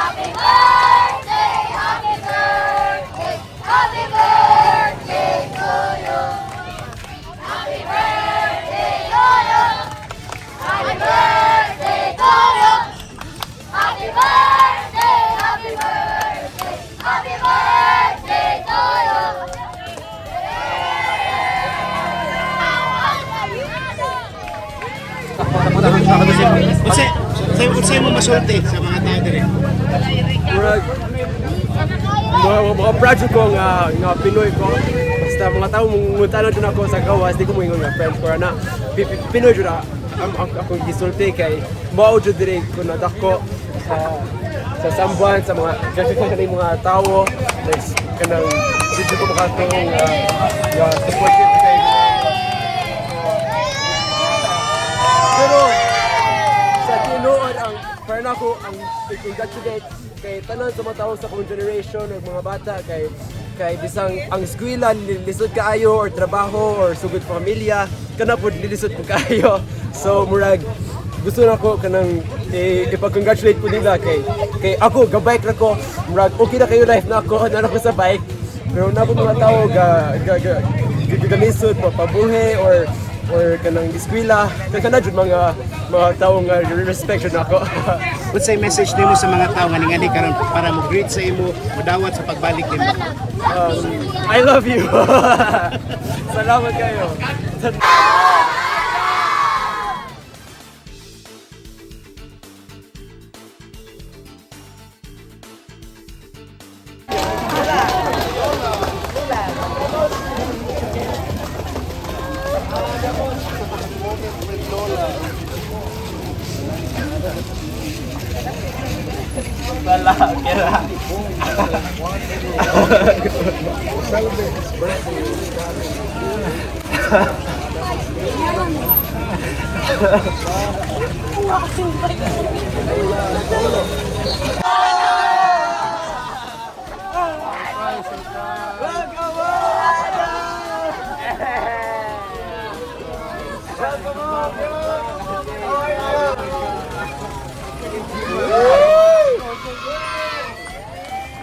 Happy birthday! Happy birthday! Happy birthday to you! Happy birthday to you! Happy birthday to you! Happy birthday! Happy birthday! Happy birthday to you! Unsay unsay unsay mo masulti sa mga tao diri? Murag mga proud jud ko nga nga Pinoy ko. Basta mga tao mangutana jud ako sa gawas, di ko moingon nga French ko na Pinoy jud ang akong gisulti kay mao jud diri ko nadako sa Sambuan, sa mga kanang mga tawo, like kanang dito ko makatuong nga supportive kay. Pero sa tinuod, ang para nako, ang i-congratulate kay tanan sa mga tao sa akong generation or mga bata kay bisang ang eskwela lisod kaayo or trabaho or sugod pamilya kana pod lilisod po kaayo. So murag gusto na ko kanang ipag-congratulate ko nila kay ako ga-bike ra ko, murag okay na kayo life na ako na ako sa bike, pero na po mga tao ga gamisod pa pabuhi or kanang eskwela kay kana jud mga tao nga respect jud nako. Unsay message nimo sa mga tao nga ningani karon para mo greet sa imo, modawat sa pagbalik nimo? I love you. Salamat kayo.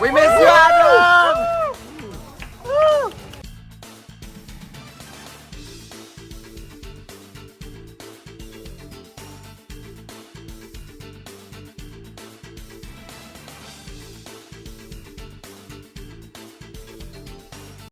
We miss you, Adam!